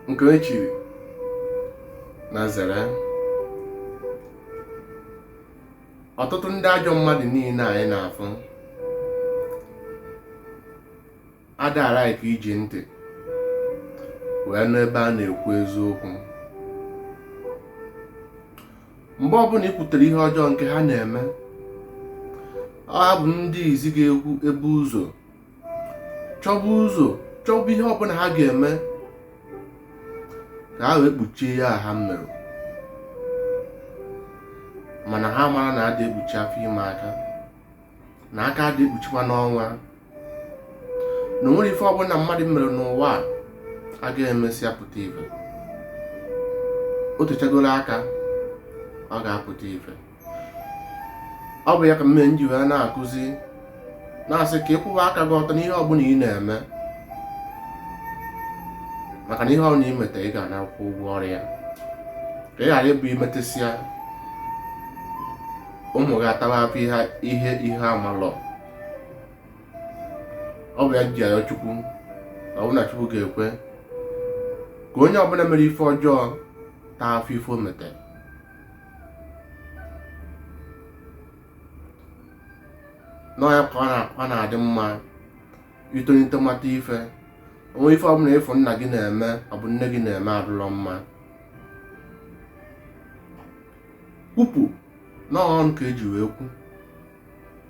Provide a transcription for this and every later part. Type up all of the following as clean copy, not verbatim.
Nke e chiri na zere. Ọtụtụ ndị ajọ mmadụ niile anyị na-afụ ada a-like iji ntị wee nụ ebe a na-ekwu eziokwu. Mgbe ọbụla i kwutere ihe ọjọọ nke ha na-eme, ha bụ ndị izi ga-ekwu ebu ụzọ chọba ụzọ chọba ihe ọbụla ha ga-eme ka ha wee kpuchie ya ha mere. Mana ha mara na ada ekpuchi afọ ime aka, na aka ada ekpuchikwa n'ọnwa, na o nwere ife ọbụla mmadụ mere n'ụwa a agaghị emesịa pụta ife. O techagoro aka, ọ ga-apụta ife. Ọ bụ ya ka mme m ji wee na-akụzi, na-asị ka ị kwụwa aka gị ọtọ n'ihe ọbụla ị na-eme, maka na ihe ọbụla ị mete, ị ga-anakwụ ụgwọ ọrụ ya, ka ị ghara ịbụ i metesịa, ụmụ gị atawa afọ ihe ihe amalọ. Ọ bụ ya ji ayọ Chukwu na ọ bụ na Chukwu ga-ekwe ka onye ọbụla mere ife ọjọọ taa afọ ife o metere. N'ọnya ka ọ na-adị mma itolite mata ife. O nwee ife ọbụla ị fụ nna gị na-eme, ọ bụ nne gị na-eme adụlọ mma, kwupụ na ọnụ ka eji wee kwu,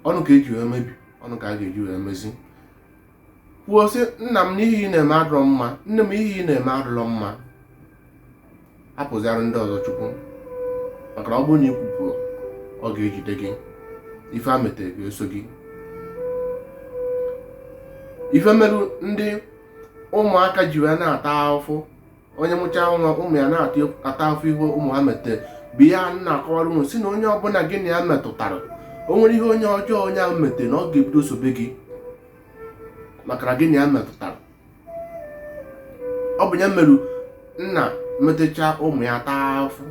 ọnụ ka eji wee mebi, ọnụ ka a ga-eji wee mezi. Kwuo sị, nna m, n'ihe ị na-eme adụrọ mma, nne m, ihe ị na-eme adụrọ mma. Hapụziara ndị ọzọ Chukwu, maka na ọ bụrụ na ị kwupụrụ, ọ ga-ejide gị. Ife a metere ga-eso gị. Ife merụ ndị ụmụaka ji wee na-ata ahụhụ, onye mụchaa nwa, ụmụ ya na-ata afụfụ ihe ụmụ ha metere, bụ ihe a na-akọwara unu, si na onye ọbụla gị na ya metụtara, o nwere ihe onye ọjọọ onye ahụ metere, na ọ ga-ebido sobe gị, maka na gị na ya metụtara. Ọ bụ ya merụ nna metecha, ụmụ ya taa afụfụ.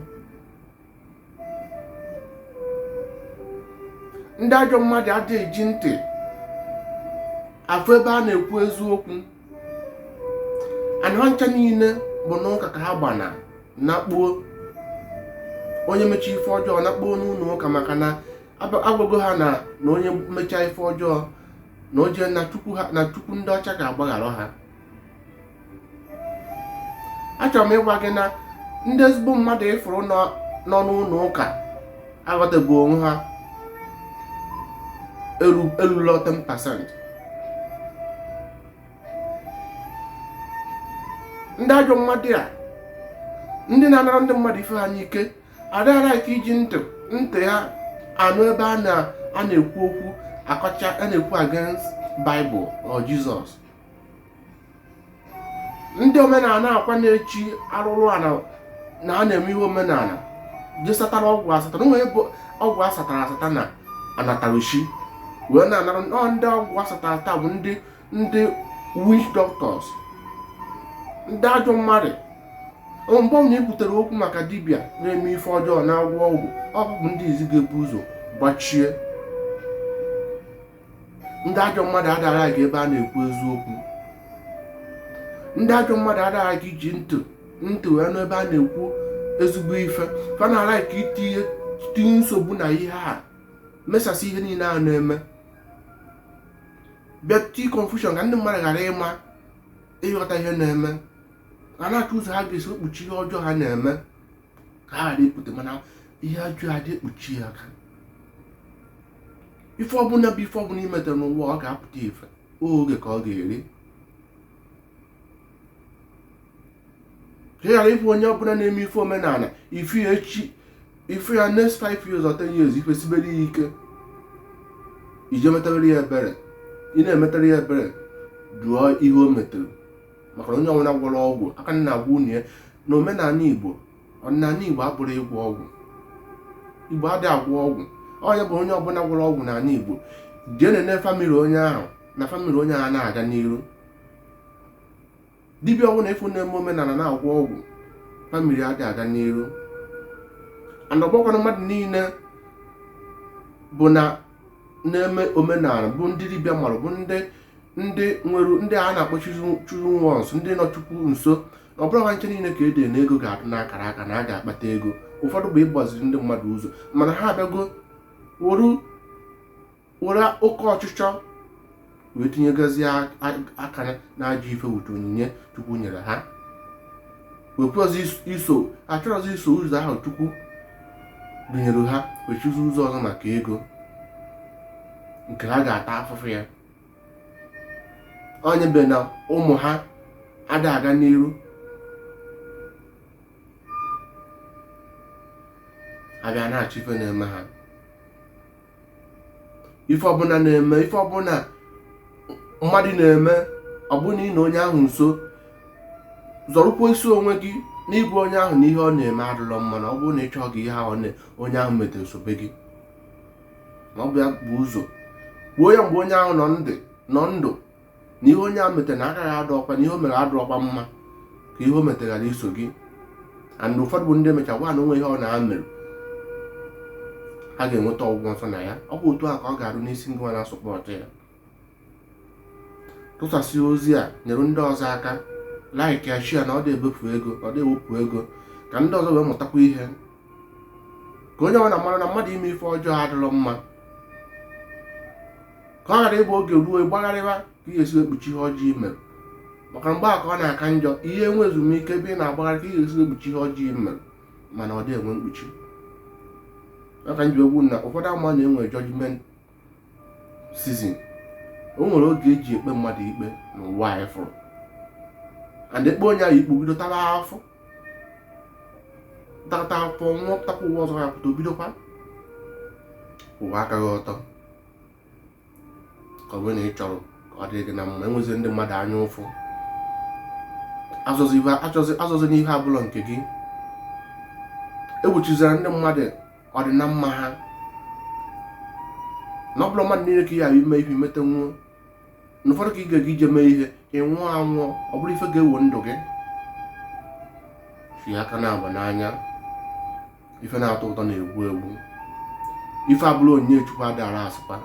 Ndị ajọ mmadụ adịghị eji ntị afụ ebe a na-ekwu eziokwu. Ana ha ncha niile bụ n'ụka ka ha gbana nakpuo. Onye mechaa ife ọjọọ, nakpuo n'ụlọ ụka, maka na agwago ha na na onye mechaa ife ọjọọ, na o jee na Chukwu ha, na Chukwu ndị ọcha ga-agbaghara ha. Achọrọ m ịgwa gị na ndị ezigbo mmadụ ị fụrụ nọ n'ụlọ ụka aghọtago onwe ha elulọ 10%. Ndị ajọ mmadụ a, ndị na-anara ndị mmadụ ife ha n'ike, adịghị ike iji ntị ha anụ ebe a na-ekwu okwu akọcha, a na-ekwu against Bible or Jesus. Ndị omenala akwa na-echi arụrụ ana na a na-eme ihe omenala, je satara ọgwụ asatara nwee bụ ọgwụ asatara asata na anataruchi wee na-anara. Ndị ọgwụ asatara asata bụ ndị witch doctors, ndị ajọ mmadụ. Mgbe ọbụla e kwutere okwu maka dibịa na-eme ife ọjọọ, na-agwọ ọgwụ, ọ bụ ndị izi ga-ebu ụzọ gbachie. Ndị ajọ mmadụ adara aga ebe a na-ekwu eziokwu. Ndị ajọ mmadụ adara aga iji ntị ntị wee nụ ebe a na-ekwu ezigbo ife. Fa na-alike itinye tinye nsogbu na ihe a, mesasị ihe niile a na-eme, bịa tii confusion ka ndị mmadụ ghara ịma ịghọta ihe na-eme. A na-achọ ụzọ ha ga-esi ekpuchi ihe ọjọọ ha na-eme ka ha ghara ịpụta, mana ihe ọjọọ adị ekpuchi ya aka. Ife ọbụla bụ ife ọbụla i metere n'ụwa, ọ ga-apụta ife, oge ka ọ ga-eri. Ka ị ghara ịbụ onye ọbụla na-eme ife omenala, ife ya echi, ife ya next 5 years or 10 years, ife sibere ya ike, ije metere ya ebere. Ị na-emetere ya ebere, jụọ ihe o metere, maka na onye ọbụla gwọrọ ọgwụ aka na agwa unu ya na omenala Igbo, ọdịnala Igbo abụrụ ịgwọ ọgwụ. Igbo adịghị agwọ ọgwụ. Onye bụ onye ọbụla gwọrọ ọgwụ n'ala Igbo, jee nene family onye ahụ, na family onye ahụ na-aga n'iru. Dibịa ọbụla ị fụ na-eme omenala na-agwọ ọgwụ, family adịghị aga n'iru. And ọgbakwanụ mmadụ niile bụ na na-eme omenala bụ ndị dibịa marụ, bụ ndị ndị nwere ndị a na-akpọ chosen ones, ndị nọ Chukwu nso. Na ọ bụrọ nche niile ka e dere na ego ga-adị n'akara aka na a ga-akpata ego. Ụfọdụ bụ ịgbaziri ndị mmadụ ụzọ, mana ha abịago were oke ọchịchọ wee tinyegazie aka na ajọ ife with onyinye Chukwu nyere ha, wekwazi iso achọrọzi iso ụzọ ahụ Chukwu dunyere ha, wee chụzi ụzọ ọzọ maka ego nke ha ga-ata afụfụ ya. Onye be na ụmụ ha ada aga n'iru, abịa na-achọ ife na-eme ha. Ife ọbụla na-eme, ife ọbụla mmadụ na-eme, ọ bụrụ na ị nọ onye ahụ nso, zọrụkwa isi onwe gị n'ịgwa onye ahụ na ihe ọ na-eme adịlọ mma. Na ọ bụrụ na ị chọghị ihe ahụ onye ahụ metere sobe gị, na ọ bụ ya bụ ụzọ kwuo ya mgbe onye ahụ nọ ndụ na ihe onye ahụ metere na agaghị adụ ọkwa, na ihe o mere adụ ọkwa mma, ka ihe o metere ghara iso gị. And ụfọdụ bụ ndị emecha gwa na onwe ihe ọ na-amere, ha ga-enweta ọgwụgwọ nsọ na ya. Ọ bụ otu a ka ọ ga-arụ n'isi ngị nwa na-asupport ya. Tụsasị ozi a, nyere ndị ọzọ aka, like ya, share, na ọ dị ebepụ ego, ọ dị ewepụ ego, ka ndị ọzọ wee mụtakwa ihe, ka onye ọbụla mara na mmadụ ime ife ọjọọ adịrọ mma, ka ọ ghara ịbụ oge ruo gbagharịba ka ị ga-esi ekpuchi ihe ọjọọ i mere. Maka mgbe a ka ọ na-aka njọ, ihe enwe ezumike ebe ị na-agbagharị ka ị ga-esi ekpuchi ihe ọjọọ i mere, mana ọ dị enwe mkpuchi. Maka nji egwu na ụfọdụ ama na-enwe judgment season, o nwere oge eji ekpe mmadụ ikpe n'ụwa anyị fụrụ, and ekpe onye ahụ ikpe, bido taba afọ, tata afọ, nwụọ, pụtakwa ụwa ọzọ, ya pụta, obidokwa ụwa akaghị ọtọ. Ka ọ bụrụ na ị chọrọ ka ọ dịrị gị na mma, enwezi ndị mmadụ anya ụfụ, azọzi n'ihe abụlọ nke gị, egbochizira ndị mmadụ ọdịna mma ha. Na ọ bụrụ mmadụ niile ka ị ghara ime ihe imete nwuo, na ụfọdụ ka ị ga-aga ije mee ihe, ị nwụọ anwụọ, ọ bụrụ ife ga-ewo ndụ gị. Fie aka na-agba n'anya, ife na-atọ ụtọ na-egbu egbu, ife abụrụ onyinye Chukwu adịghara asịkwa.